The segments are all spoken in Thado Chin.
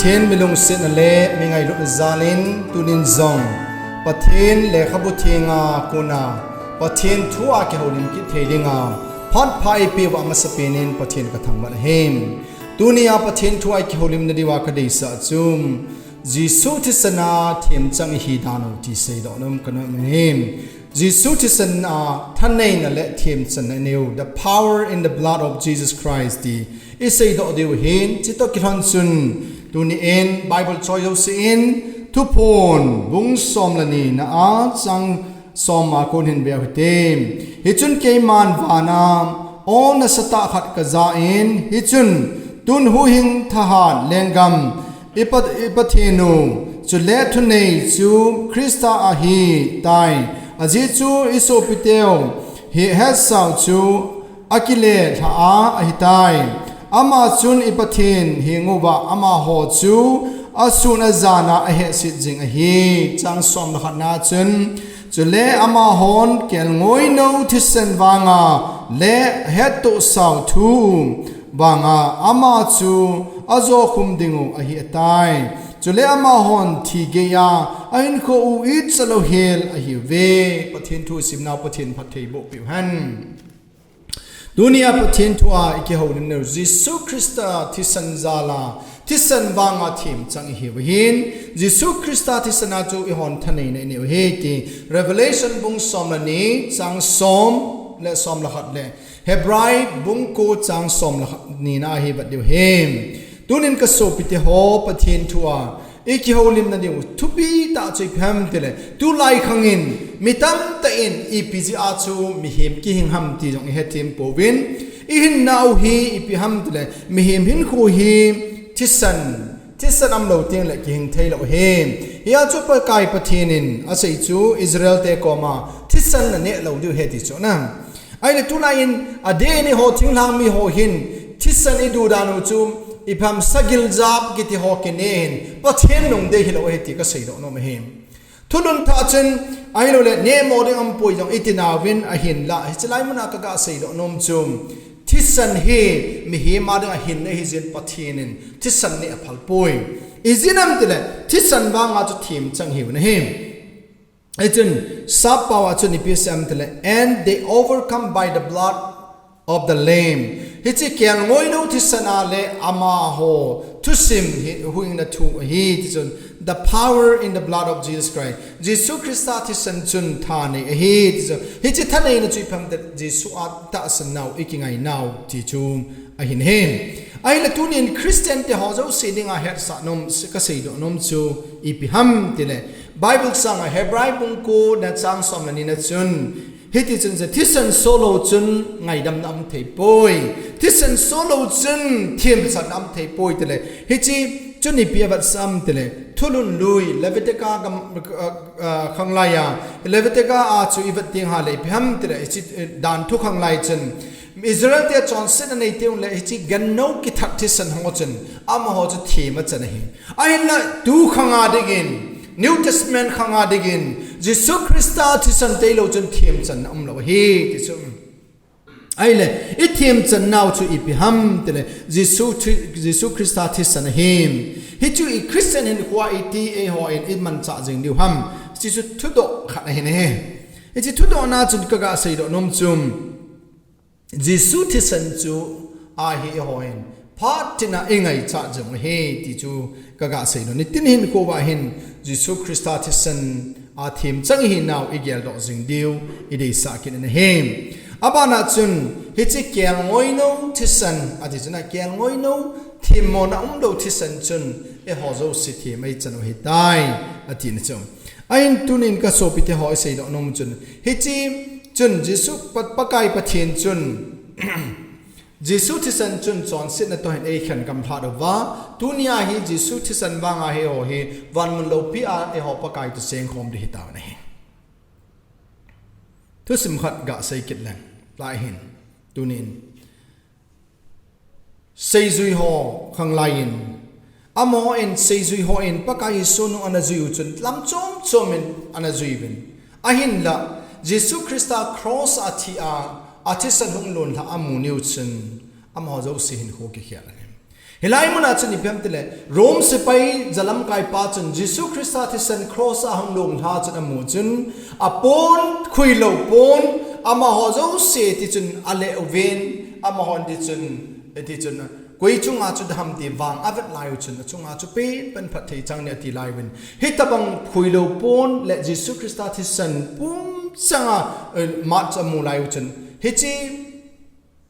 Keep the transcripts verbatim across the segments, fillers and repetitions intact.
Pathen milungsetna le mingailutna jalin tunin jong Pathen lekhabu thenga kona Pathen thua kihoulim kit thei dinga phat pha eipeuva amasapen in Pathen kathangvah ahi. Tunia Pathen thua kihoulimna diuva kadeisah chu Jesu thisana themchang ihi dan u ti seidoh nom kanom ahi. Jesu thisana thaneina le themchanna ineiu, the power in the blood of Jesus Christ ti iseidoh diu ahin, chutoh kilhon chun tuni in Bible choi jouse in Thuphon bung som le nina a chang som a kon hin veu hite. Hichun keiman vana aw nasatah khat kajan, hichun tun huhhing thahat lenggam i Pa, i Pathen u, chule thunei chu Christa ahitai. Ajeh chu isopiteu hi hetsau chu akile lhah a ahitai. Ama chun i Pathen henguva amaho chu asun ajana ahehset jing ahi. Chang som le khatna chun, chule amahon kelngoinou thisan vanga le hettohsau thu vanga ama chu ajokhum dingu ahitai. Chule amahon thi geiya ahinkho u ichalou hel ahiuve. Pathen thu simnau Pathen phattheiboh peuhen. Tunia Pathen thua ikihoulimnau Jesu Christa thisan jala, thisan vanga themchang ihiu ahin, Jesu Christa thisana chu ihon thaneina ineiu ahi ti Revelation bung som le ni chang som le som le khat le Hebrai bung ko chang som le khat nina hi vet diu ahi. Tunin kasopite ho, Pathen thua ikihoulimna diu thupi tah chu ipi ham tile, tulai khangin mi tamtah in ipi jeh a chu mihem kihing ham ti jong ihethem pouvin, ihinnau hi ipi ham tile, mihem hinkho hi thisan, thisan umlou tengle kihing theilou ahi. Hia chu Pakai Pathen in asei chu Israel te koma thisan naneh lou diu ahi ti chu na. Ahile tulai in adeh in eiho thinglhang miho hin thisan idu dan u chu ipi ham, sagil jap kiti ho kineh in Pathen lungdei hilou ahi ti kaseidoh nom ahi. Thulhun thah chun ahiloule nehmo ding aumpoi jong itinauvin, ahinla hiche lai muna kaga seidoh nom chu thisan hi mihem a dinga hinna ahijeh in Pathen in thisan neh aphal poi. Ijeh inem tile thisan vanga chu themchang ihiu ahi. Hichun sappao a chun ipi asei em tile, and they overcome by the blood of the Lamb. Hiche kelngoinou thisan a le amaho thusim hi huhhingna thu ahi ti chun, the power in the blood of Jesus Christ. Jesu Christa thisan chun thanei ahi ti chu. Hiche thaneina chu ipi ham tile, Jesu a tahsannau ikingainau ti chu ahin ahi. Ahile tunin Christian te ho jouse dinga hetsah nom, kaseidoh nom chu ipi ham tile, Bible chang a Hebrai bung ko na chang som le ni na chun, hiti chun thisan solou chun ngaidamna umthei poi. Thisan solou chun themchanna umthei poi tile. Hiche chun ipi avetsah em tile, thulhun lui, Levitica gam, ah, ah, khanglai a, Levitica a chu ivet ding hile ipi ham tile, hiche, eh, danthu khanglai chun Israel te chonsetna nei teng le hiche gannou kithat thisan ho chun amaho chu them achan ahi. Ahinla tu khanga dingin, New Testament khanga dingin, Jesu Christa thisan tailou chun themchanna umlou ahi ti chu. Ahile ithemchannau chu ipi ham tile, Jesu thi, Jesu Christa thisan ahi. Hichu i Christian hinkhoa iti eihon imanchah jing diu ham. Hichu thudoh khat ahin ahi. Hiche thudohna chun kaga seidoh nom chu Jesu thisan chu ahi eihon phat tina ingaichat jing u ahi ti chu kaga seidoh. Nitin hinkho uva hin Jesu Christa thisan a themchang ihinau igeldoh jing diu ideisah kit in ahi. Abana chun hiche kelngoinou thisan ati chun a, kelngoinou themmona umlou thisan chun eiho jouse them eichan u ahitai ati na chu. Ahin tunin kasopite ho iseidoh nom chun, hiche chun Jesu Pa, Pakai Pathen chun Jesu thisan chun chonsetna toh hin eikhen gamlhat uva, tunia hi Jesu thisan vanga hi eiho hi vanmun loupi a eiho Pakai toh chengkhom ding ahitauve. Thusim khat gasei kit leng, lai hin, tunin seijui ho khanglai in, amahon seijui hon Pakai Jesu nung ana jui u chun lam chom chom in ana jui uvin. Ahinla, Jesu Christa cross a thi a, athisan hung lonlha amu niu chun, amaho jouse hinkho kikhel ahi. Hilai muna chun ipi ham tile, Rome sepai jalamkai pa chun Jesu Christa thisan cross a hung long lha chun amu chun, apon khuilou pon, amaho jouse tichun ale uvin, amahon tichun, tichun, koi chunga chu dam ti vang avet lai u chun, achunga chu pen pen phatthei chang ni ati lai uvin. Hitabang khuilou pon le Jesu Christa thisan pum changa, eh, mat chu amu lai u chun. Hiche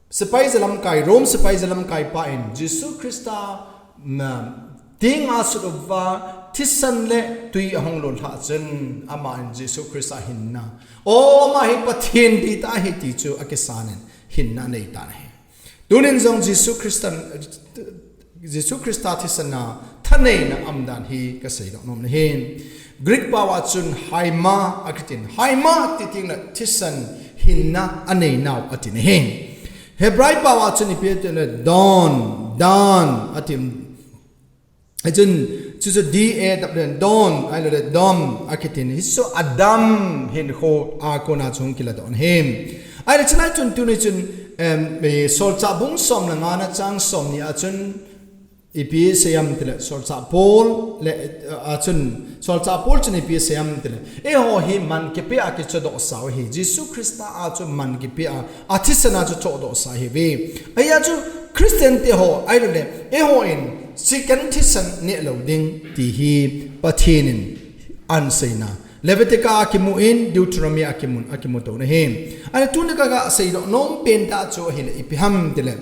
sepai jalamkai, Rome sepai jalamkai pa in Jesu Christa na tinga sut uva thisan le tui ahung long lha chun ama in Jesu Christa hinna. O, ama hi Pathen dita ahi ti chu akisan in hinna anei tan ahi. Tunin jong Jesu Christa, Jesu Christa thisan a thaneina aum dan hi kasei doh nom ahi. Greek pao a chun haima akitin. Haima ti teng le thisan hinna anei nau atin ahi. Hebrai pao a chun ipi ati le don, dan atin. Hichun, chu chu D A W N, don, ahilou le dom akitin. Hichu Adam hinkho a kona chu hung kila doh ahi. Ahile chulai chun tuni chun, em, eh, Solchah bung som le nga na chang som ni a chun, ipi asei em tile, Solchah Paul le, eh, a chun, Solchah Paul chun ipi asei em tile, eiho hi man kipe a kichodoh sa u ahi, Jesu Christa a chu man kipe a, athisan a chu chodoh sa ahiuve. Ahia chu Christian te ho, ahilou le, eiho in, second thisan neh lou ding, ti hi Pathen in ahin seina. Leviticus a kimu in, Deuteronomy a kimun, akimu tou na ahi. Ahile tuni kaga sei doh nom pen tah chu ahile, ipi ham tile.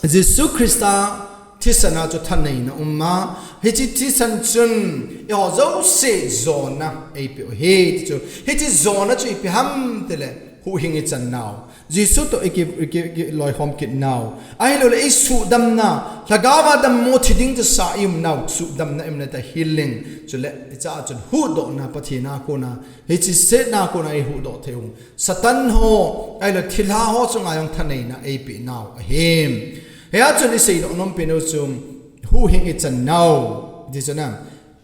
Jesu Christa thisan a chu thaneina um a, hiche thisan chun eiho jouse jona eipeh u ahi, ti chu. Hiche jona chu ipi ham tile huhhing ichan nau. Jesu toh iki, iki, iki loikhom kit nau. Ahilou le isuhdamna, lhagao a dammo thi ding chu sa i um nau, suhdamna i um nau ta healing. Chule, icha chun huhdohna Pathen a kona, hiche setna a kona ihuhdoh thei u. Satan ho, ahilou thilha ho chunga jong thaneina eipeh nau ahi. Hia chun isei doh nom pen u chu huhhing ichan nau. Ti chu na,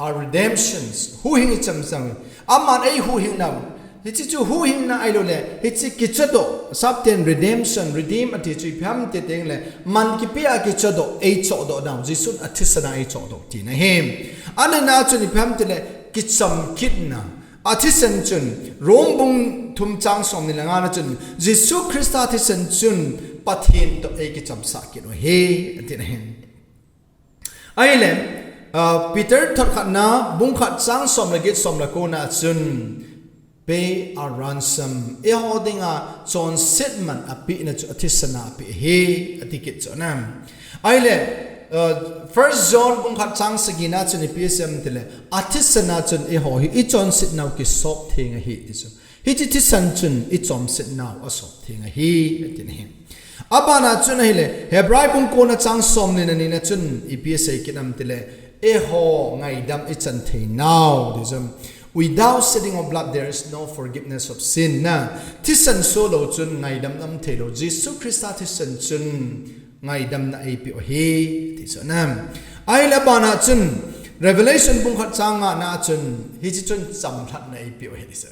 a redemptions, huhhing ichan nau. Aman eihuhhing nau. Hiche chu huhhingna ahilou le, hiche kichodoh, sapten redemption, redeem ati chu ipi ham ti teng le, man kipe a kichodoh, eichodoh nau, Jesun athisan a eichodoh tina ahi. Anina chun ipi ham tile, kicham kitna. Athisan chun, Rome bung thum chang som ni le nga na chun, Jesu Christa thisan chun, Pathen toh eikichamsah kit u ahi, ati na ahi. Ahile, ah, Peter thot khatna, bung khat chang som le get som le ko na chun, pay a ransom. Eiho dinga chonset man apehna chu athisan a apeh ahi, ati kit chu na. Ahile, ah, First John bung khat chang sagi na chun ipi asei em tile, athisan a chun eiho hi ichonset nau kisop theng ahi ti chu. Hiche thisan chun ichonset nau asop theng ahi, ati na ahi. Abana chun ahile, Hebrai bung ko na chang som ni le ni na chun ipi asei kit em tile, eiho ngaidam ichan thei nau, ti chu. Without shedding of blood, there is no forgiveness of sin na. Thisan solou chun ngaidam um thei lou. Jesu Christa thisan chun ngaidamna eipeh u ahi, ti chu na. Ahile abana chun, Revelation bung khat chang nga na chun, hiche chun chamlhatna eipeh u ahi, ti chu.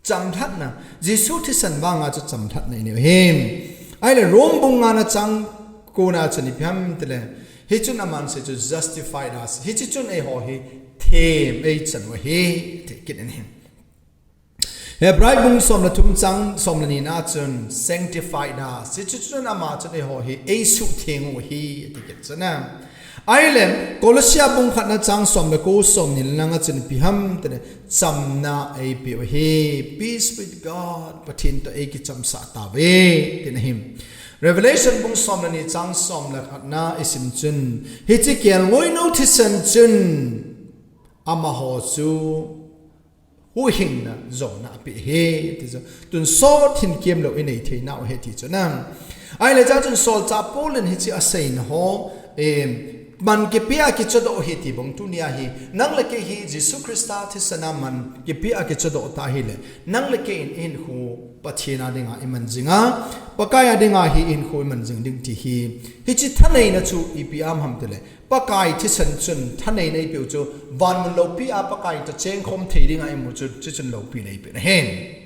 Chamlhatna, Jesu thisan vanga chu chamlhatna inei u ahi. Ahile Rome bung nga na chang ko na chun ipi ham tile, hichun aman asei chu justified us. Hiche chun eiho hi them eichan u ahi, ti kit in ahi. Hebrai bung som le thum chang som le ni na chun sanctified us. Hiche chun ama chun eiho hi eisuhtheng u ahi, ti kit chu na. Ahile, Colossia bung khat na chang som le ko som ni le nga chun ipi ham tile, chamna eipeh u ahi, peace with God, Pathen toh eikichamsah tauve, ti na ahi. Revelation bung som le ni chang som le khat na isim chun, hiche kelngoi nou thisan chun, amaho chu, huhhingna jona apeh ahi, ti chu. Tun sot hin kiam lou inei thei nau ahi ti chu na. Ahile cha chun Solchah Paul in hiche aseina ho, em, man kipe a kichodoh ahi ti bang tunia hi. Nang le kei hi Jesu Christa thisan a man kipe a kichodoh ta hile. Nang le kei in ihinkho Pathen a dinga iman jing a. Pakai a dinga hi ihinkho iman jing ding ti hi. Hiche thaneina chu ipi ham ham tile. Pakai thisan chun thaneina eipeh u chu, vanmun loupi a Pakai toh chengkhom thei dinga imu chu, chuchun loupi na eipeh na ahi.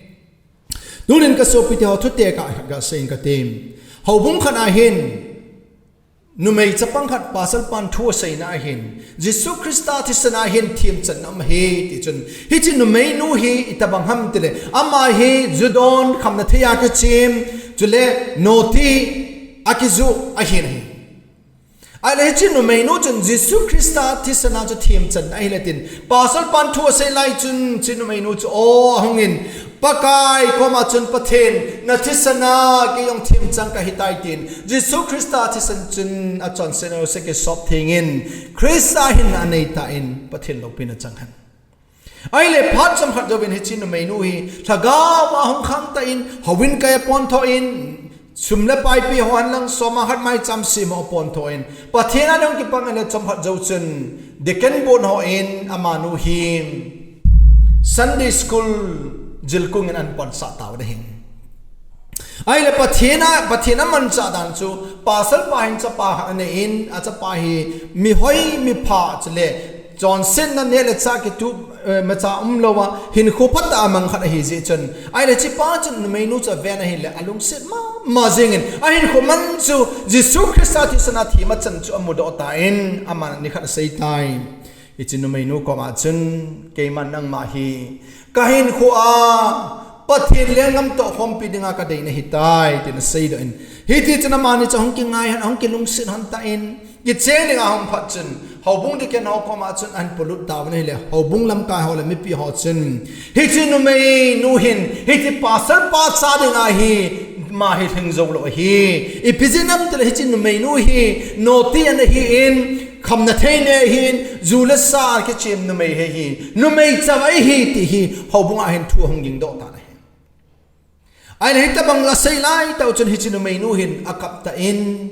Tunin kasopi teho thuteka kasei inge kati. Houbung khat a hin, Numei chapang khat pasal pan thu aseina ahin, Jesu Christa thisana hin themchanna um ahi ti chun, hiche numeinu hi itobang ham tile, ama hi judon, khamna thei a kichem, chule noti akiju ahin ahi. Ahile hiche numeinu chun Jesu Christa thisana chu themchanna ahile tin, pasal pan thu asei lai chun, hiche numeinu chu o ahungin, Pakai koma chun, Pathen, nathisana kei jong themchang kahitai tin, Jesu Christa thisan chun achonsetna jouse kisop thengin, Christa hinna anei tan, Pathen loupina achang hen. Ahile phat chomkhat jouvin hiche numeinu hi lhagao a hung khang tan, houin kai apontho in, sum le pai pe ho henlang, soma khat maicham sem ho apontho in, Pathen a ding kipang in le chomkhat jou chun, deacon bon hon amanu hi Sunday school jilkung in ahin ponsah tauvin ahi. Ahile Pathen a, Pathen amanchah dan chu, pasal pa hin chapa khat anei in, achapa hi mihoi mipha chule chonsetna neh le chah kitup, eh, imacha umlouva, hinkho phatah a mang khat ahi jeh chun, ahile hichepa chun numeinu chu aven ahile alungset mama jengin, ahinkho man chu Jesu Christa thisana themchan chu amudoh tan, aman nikhat aseitai. Hiche numeinu koma chun, Keiman nangma hi kahinkho a Pathen lenggam toh khompi dinga kadei nahitai, tin aseidoh in. Hitichun amani chu ahung kingai hen, ahung kilungset lhon tan, kicheng dinga ahung phat chun, houbung deacon ho koma chun ahin polut tauvin ahile, houbung lamkai ho le mipi ho chun, hiche numeinu hin hiche pasal pa cha dinga hi ama hi lhing joulou ahi. Ipi jeh ham tile hiche numeinu hi noti ana hin, khamna thei nei ahin, ju le sa a kichem numei ahi, numei chavai ahi ti hi houbung a hin thu ahung gingdoh tan ahi. Ahile hitobang asei lai tah u chun hiche numeinu hin akap tan,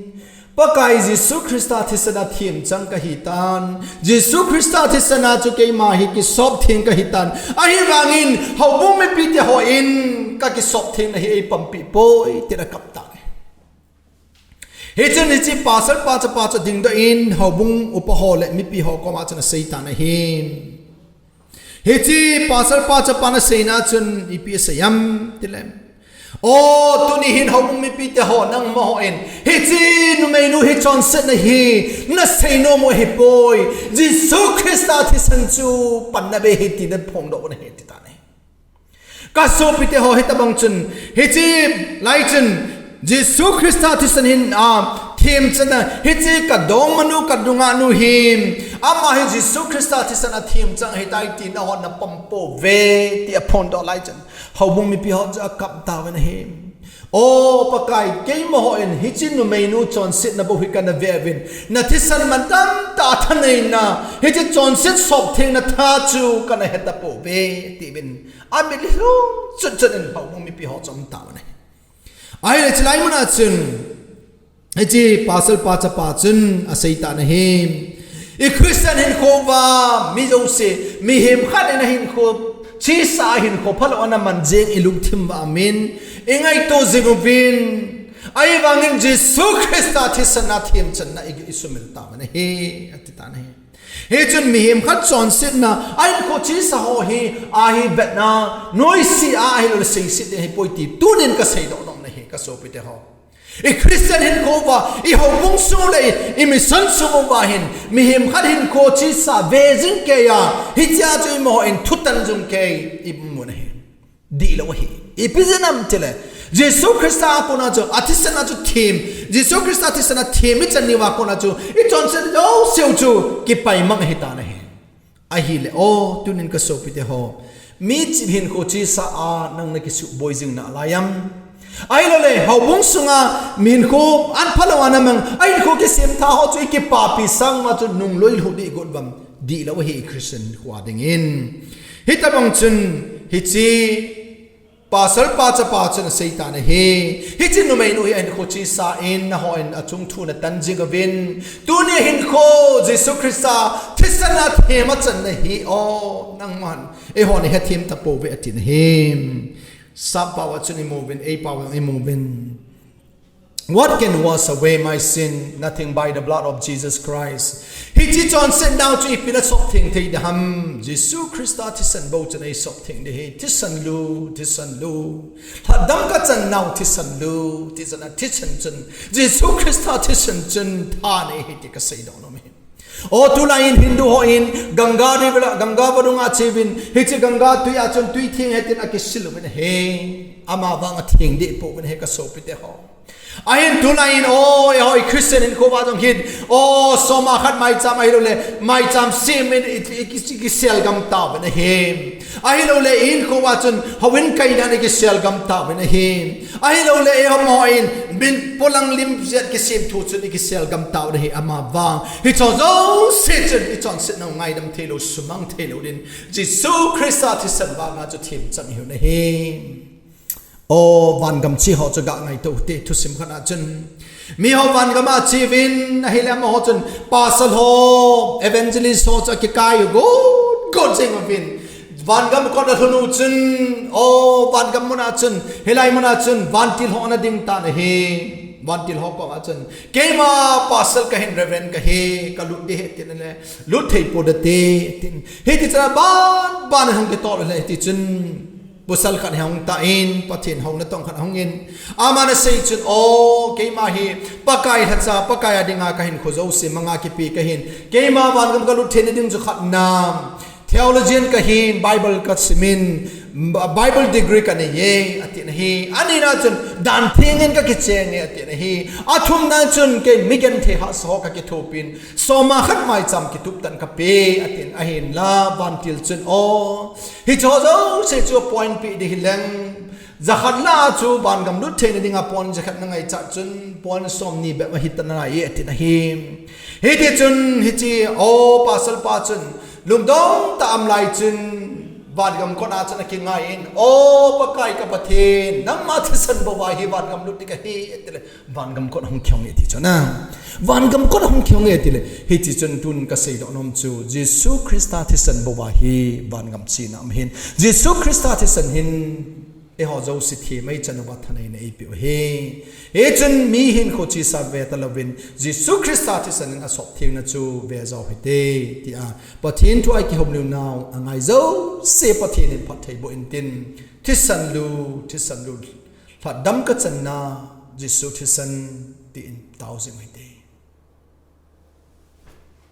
Pakai Jesu Christa thisana themchang kahitan, Jesu Christa thisana chu keima hi kisop theng kahitan, ahivangin houbung mipite hon kakisop thengna hi eipampeh poi, tin akap tan ahi. Hichun hiche pasal pa chapa chu adingdoh in, houbung upa ho le mipi ho koma chun aseitan ahi. Hiche pasal pa chapan aseina chun ipi asei em tile, O, tuni hin houbung mipite ho, nangma hon hiche numeinu hi chonsetna hi nasei nom u ahipoi, Jesu Christa thisan chu panna bei ahi ti naphongdoh u ahi, ati tan ahi. Kasopite ho, hitobang chun, hiche lai chun, Jesu Christa thisan hin, a, themchanna, hiche kadongmanu, kadungahnu hi, ama hi Jesu Christa thisan a themchang ahitai ti nahon napom pouve, ti aphondoh lai chun, houbung mipi ho chu akap tauvin ahi. O Pakai, keima hon hiche numeinu chonsetna bou hi kana ve uvin, nathisan mantam tah a thaneina, hiche chonset sop thengna tha chu kana heta pouve, tiuvin, amit lhung chutchut in houbung mipi ho chu aum tauvin ahi. Ahile chulai muna chun, hiche pasal pa chapa chun aseitan ahi. I Christian hinkho uva mi jouse, mihem khat in ahinkho, chesa hinkho phalou ana man jeng ilungthim uva aumin, ingaito jing uvin, ahivangin Jesu Christa thisan a themchanna i, isumil tauvin ahi, ati tan ahi. Hichun mihem khat chonsetna, ahinkho chesa ho hi, ahi vetna, noise a, ahilouleh seiset ding ahipoi ti tunin kaseidoh nom ahi, kasopite ho. I Christian hinkho uva, i houbung sung le i, i mission sung uva hin, mihem khat hinkho chesa ve jing keiya, hichea chu eimahon thutan jong kei imu ahi. Dihlou ahi. Ipi jeh ham tile, Jesu Christa a kona chu, athisan a chu them, Jesu Christa thisan a them ichan uva kona chu, ichonset jouseu chu kipaimang ahitan ahi. Ahile, o, tunin kasopite ho, michep hinkho chesa a nang nakisuboi jing nalai am? Ahilouleh houbung sunga mihinkho an phalou a namang, ahinkho kisemtha ho chu ikipapi sanga chu nungloi lhu ding igot uvam? Dihlou ahi, Christian hinkho a dingin. Hitobang chun, hiche pasal pa chapa chun aseitan ahi. Hiche numeinu hi ahinkho chesa in, nahon achung thu natan jing uvin, tuni hinkho Jesu Christa thisan a them achanna hi, o, nangman eihon ihethem tapouve, atin ahi. Sappao a chun imuvin, eipao a imuvin. What can wash away my sin? Nothing by the blood of Jesus Christ. Hiche chonset nau chu ipi na sop theng thei ding ham? Jesu Christa thisan bou chun ei sop theng ding ahi. Thisan lou, thisan lou. Lhatdam kachan nau thisan lou, thisan a thisan chun. Jesu Christa thisan chun tha nei ahi ti kasei doh nom ahi. O tulai in Hindu hon Ganga River, Ganga vadung a che uvin, hiche Ganga tui a chun tui theng ahi tin akisil uvin ahi. Ama vang atheng deh pouvin ahi kasopite ho. Ahin tulai in, o, eiho Christian hinkho uva jong hin, o, soma khat maicham ahilouleh, maicham sem in i, i, i, i, kisel gam tauvin ahi. Ahilouleh hinkho uva chun, houin kaina in ikisel gam tauvin ahi. Ahilouleh eiho mo in, min polang lim jat kisem thu chun ikisel gam tauvin ahi ama vang. Hicho jouse chun, ichonset nau ngaidam theilou, sumang theilou din. Jesu Christa thisan vang a chu themchang ihiu ahi. O, vangam che ho chu ga ngaito ute, thusim khat a chun. Mi ho vangam a che uvin, ahileh amaho chun, pastor ho, evangelist ho chu akikai u got, got jeng uvin. Vangam kot a lhun u chun, o, vangam mun a chun, hilai mun a chun, vantil ho ana ding tan ahi. Vantil ho koma chun, keima pastor kahin, reverend kahi, kalut ding ahi tin ale, lut thei pou ding ate, tin. Hiti chun aban, ban ahung kitol le, hiti chun, Pasal khat hi ahung tan, Pathen houna tong khat ahung in. Aman asei chun, o, keima hi, Pakai lhacha, Pakai a dinga kahinkho jouse, manga kipe kahin. Keima vangam kalut theina ding chu khatna. Theologian kahin, Bible kasimin, Bible degree kanei e, atin ahi. Anina chun, dan theng in kakicheng e, atin ahi. Athumna chun, kei mi genthei hahsa ho kakithopin. Soma khat maicham kitup tan kape, atin ahinla, vantil chun, o. Hicho jouse chu point pe ding hileng. Jakhat na chu vangam lut theina dinga point jakhat na ngaichat chun point somni bep ahi tan ahi atin ahi. Hiti chun hiche, o, pasal pa chun lungdong tah a um lai chun vangam kot a chun akingai in, o, Pakai ka Pathen, nangma thisan bou a hi vangam lut ding kahi, atile. Vangam kot ahung kihong e ti chu na. Vangam kot ahung kihong e tile. Hiche chun tun kasei doh nom chu. Jesu Christa thisan bou a hi vangam chena um ahin. Jesu Christa thisan hin eiho jouse themchan uva thaneina eipeh u ahi. Hichun mi hinkho chesa ve talouvin. Jesu Christa thisan in asop thengna chu ve jou hite tia. Pathen thu a ikihoulim nau angai jouse Pathen in phatthei boh intin. Thisan lou, thisan lou. Lhatdam kachanna, Jesu thisan tin tao jing u hite.